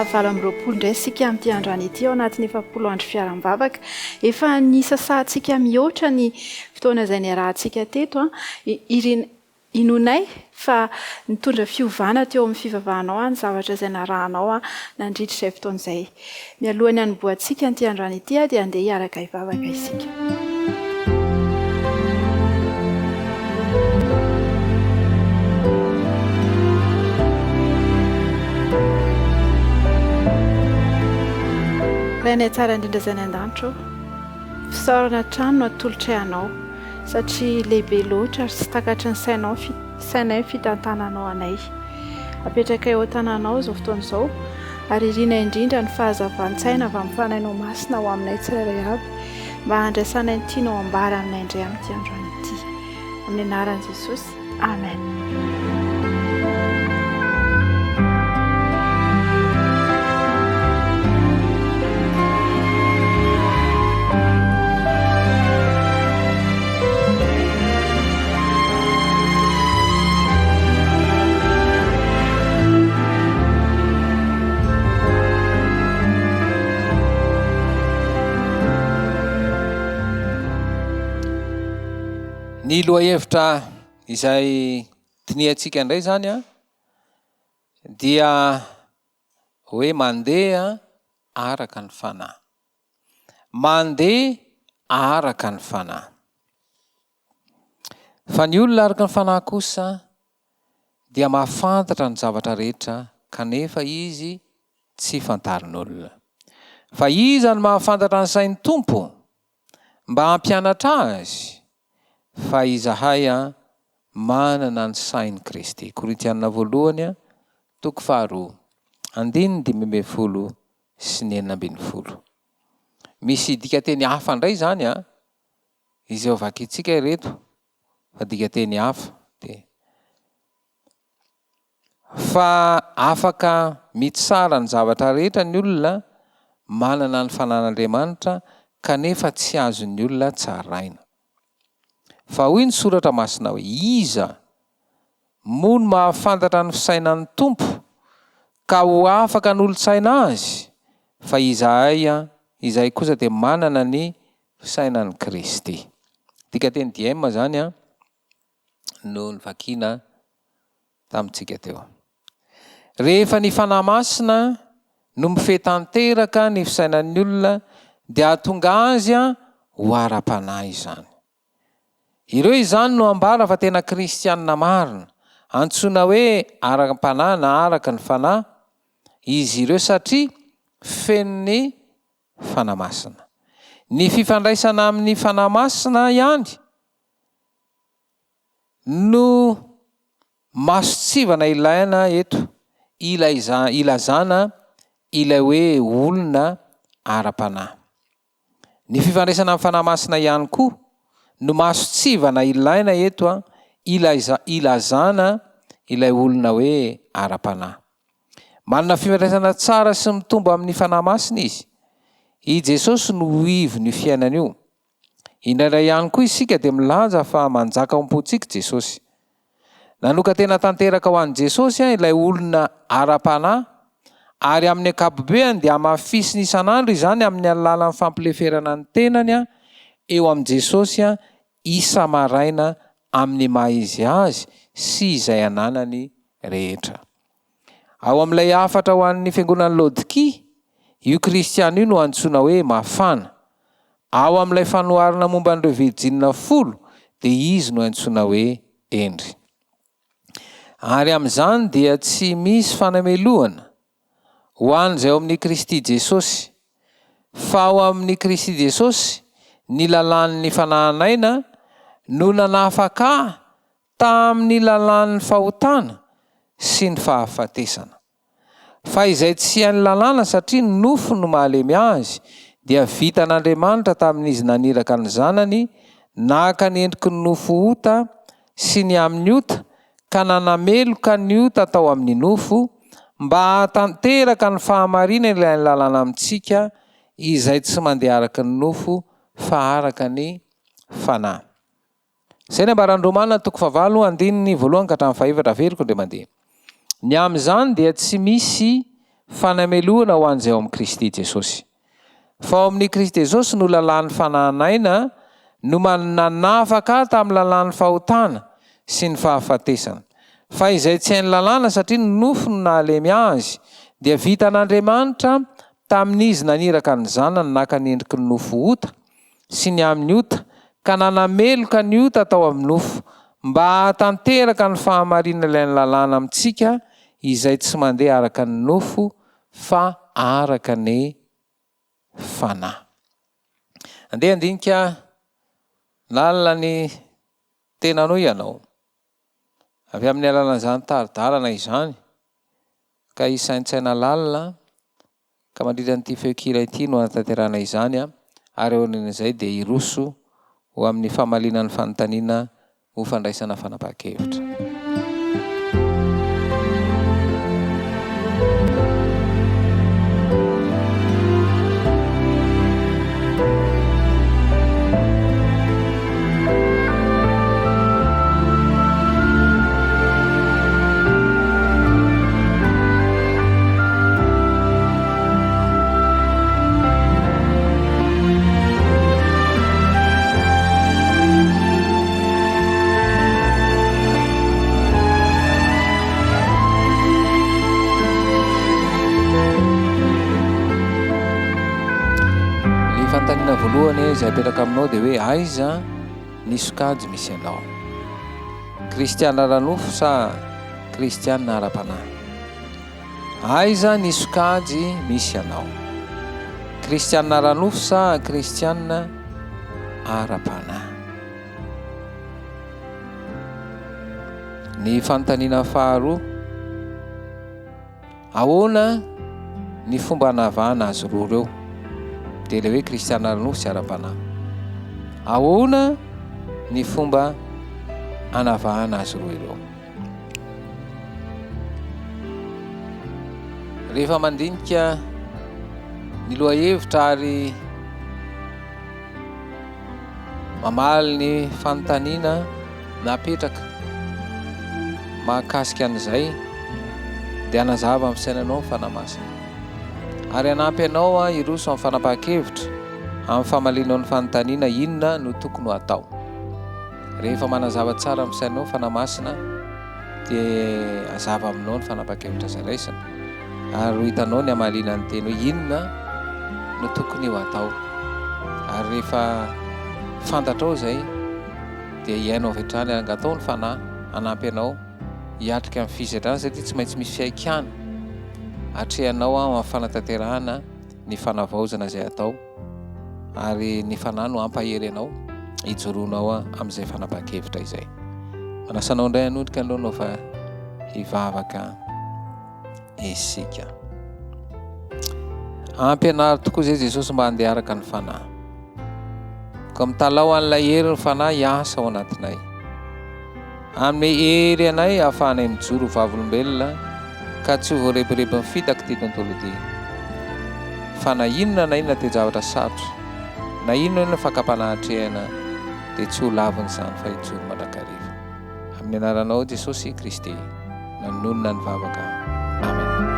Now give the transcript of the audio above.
faha 28 indray isika amin'ity androany ity ao anatin'ny 40 andro fiaram-bavaka. Efa nisasahantsika mihoatra ny fotoana izay niarahantsika teto. Irina Inoanay fa nitondra fiovana teo amin'ny fivavahanao ny zavatra izay narahanao nandritra izay fotoana izay. Mialohan'ny hanombohantsika an'ity androany ity dia andeha hiaraka hivavaka isika. Rainay tsara indrindra izay any an-danitra ô, fisaorana hatrany no atolotray Anao. Satria lehibe loatra ary tsy takatry ny sainao sainay ny fitantananao anay. Apetrakay eo an-tananao izao fotoana izao ary irinay indrindra ny fahazavan-tsaina avy amin'ny Fanahinao Masina ho aminay tsirairay avy mba handraisanay ny tianao ambara aminay indray amin'ity androany ity. Amin'ny anaran'i Jesosy. Amen. Ny lohahevitra izay dinihantsika indray izany an, dia hoe mandeha araka ny fanahy. Mandeha araka ny fanahy. Fa ny olona araka ny fanahy kosa dia mahafantatra ny zavatra rehetra kanefa izy tsy fantarin'olona. Fa iza no mahafantatra ny sain'ny Tompo? Mba hampianatra azy? Fa izahay manana ny sain'i Kristy. Korintiana voalohany toko faharoa andininy 15 sy ny 16. Misy dikanteny hafa indray izany an, izay ho vakintsika ireto fa dikanteny hafa dia Fa afaka mitsara ny zavatra rehetra ny olona manana ny fanan'Andriamanitra kanefa tsy azon'ny olona tsaraina. Fa hoy ny soratra masina hoe, Iza moa no mahafantatra ny fisainan'ny Tompo ka ho afaka hanolo-tsaina Azy? Fa izahay, izahay kosa dia manana ny fisainan'i Kristy. Dikanteny diem izany no novakiana tamintsika teo. Rehefa ny Fanahy Masina no mifehy tanteraka ny fisainan'ny olona dia hahatonga azy ho ara-panahy izany. Ireo izany no ambara fa tena kristianina marina, antsoina hoe ara-panahy na araka ny Fanahy izy ireo satria feno ny Fanahy Masina. Ny fifandraisana amin'ny Fanahy Masina ihany no mason-tsivana ilaina eto ilazana ilay hoe olona ara-panahy. Ny fifandraisana amin'ny Fanahy Masina ihany koa no mason-tsivana ilaina eto ilazana ilay olona hoe ara-panahy. Manana fifandraisana tsara sy mitombo amin'ny Fanahy Masina izy. I Jesosy no ivon'io fiainana io. Indraindray ihany koa isika dia milaza fa manjaka ao am-pontsika Jesosy. Nanokan-tena tanteraka ho an'i Jesosy ilay olona ara-panahy, ary amin'ny ankapobeany dia hamafisiny isan'andro izany amin'ny alalan'ny fampileferana ny tenany eo amin'i Jesosy isa-maraina amin'ny maha-izy azy sy izay ananany rehetra. Ao amin'ilay hafatra ho an'ny fiangonan'i Laodikia, io kristiana io no antsoina hoe mafana. Ao amin'ilay fanoharana momba an'ireo virjinina folo, dia izy no antsoina hoe hendry. Ary amin'izany dia tsy misy fanamelohana ho an'izay ao amin'i Kristy Jesosy. Fa ao amin'i Kristy Jesosy, ny lalàn'ny fanahin'aina no nanafaka ahy Tamin'ny lalàn'ny fahotana sy ny fahafatesana. Fa izay tsy hain'ny lalàna satria ny nofo no mahalemy azy, dia vitan'Andriamanitra tamin'izy naniraka ny Zanany naka ny endriky ny nofo ota sy ny amin'ny ota ka nanameloka ny ota tao amin'ny nofo, mba hahatanteraka ny fahamarinana ilain'ny lalàna amintsika izay tsy mandeha araka ny nofo fa araka ny Fanahy. Izay ny ambaran'ny Romana toko fahavalo andininy voalohany ka hatramin'ny fahefatra. Averiko indray mandeha. Ny amin'izany dia tsy misy. fanamelohana ho an'izay ao amin'i Kristy Jesosy. Fa ao amin'i Kristy Jesosy no lalàn'ny fanahin'aina no nanafaka ahy tamin'ny lalàn'ny fahotana sy ny fahafatesana. Fa izay tsy hain'ny lalàna satria ny nofo no nahalemy azy, dia vitan'Andriamanitra tamin'Izy naniraka ny Zanany naka ny endriky ny nofo ota sy ny amin'ny ota, ka nanameloka ny ota tao amin'ny nofo, mba hahatanteraka ny fahamarinana ilain'ny lalàna amintsika izay tsy mandeha araka ny nofo fa araka ny fanahy. Andeha handinika lalina ny tenanao ianao. Avy amin'ny alalan'izany tari-dalana izany, ka hisaintsaina lalina, ka mandritra an'ity feon-kira ity no hanatanterahana izany, ary aorian'izay dia hiroso ho amin'ny famaliana ny fanontaniana ho fandraisana fanapahan-kevitra. Ny fanontaniana voalohany izay apetraka aminao dia hoe aiza ny sokajy misy anao? Kristiana ara-nofo sa kristiana ara-panahy? Aiza ny sokajy misy anao? Kristiana ara-nofo sa kristiana ara-panahy? Ny fanontaniana faharoa, ahoana ny fomba hanavahana azy roa ireo? Dia ilay hoe kristiana ara-nofo sy ara-panahy. Ahoana ny fomba hanavahana azy roa ireo? Rehefa mandinika ny lohahevitra ary mamaly ny fanontaniana napetraka mahakasika an'izay dia hanazava amin'ny fisainanao ny Fanahy Masina ary hanampy anao hiroso amin'ny fanapahan-kevitra amin'ny famalianao ny fanontaniana inona no tokony ho atao. Rehefa manazava tsara amin'ny sainao ny Fanahy Masina dia hazava aminao ny fanapahan-kevitra izay raisina ary ho hitanao ny hamaliana ny teny hoe inona no tokony ho atao. Ary rehefa fantatrao izay dia hihaino avy hatrany ary angatao ny Fanahy hanampy anao hiatrika ny fisedrana satria tsy maintsy misy fihaikana atrehanao amin'ny fanatanterahana ny fanavaozana izay atao ary ny Fanahy no hampahery anao hijoroanao amin'izay fanapahan-kevitra izay. Manasa anao indray hanondrika ny lohanao fa hivavaka isika. Ampianaro tokoa izay Jesosy mba handeha araka ny Fanahy. Ka mitalaho an'ilay herin'ny Fanahy hiasa ao anatinay. Hanome hery anay hahafahanay mijoro ho vavolombelona ka tsy ho voarebirebin'ny fitak'ity tontolo ity. Fa na inona na inona toe-javatra sarotra, na inona inona fakam-panahy atrehina, dia tsy ho lavina izany fa hijoro mandrakariva. Amin'ny anaranao Jesosy Kristy, nanonona ny vavaka. Amen.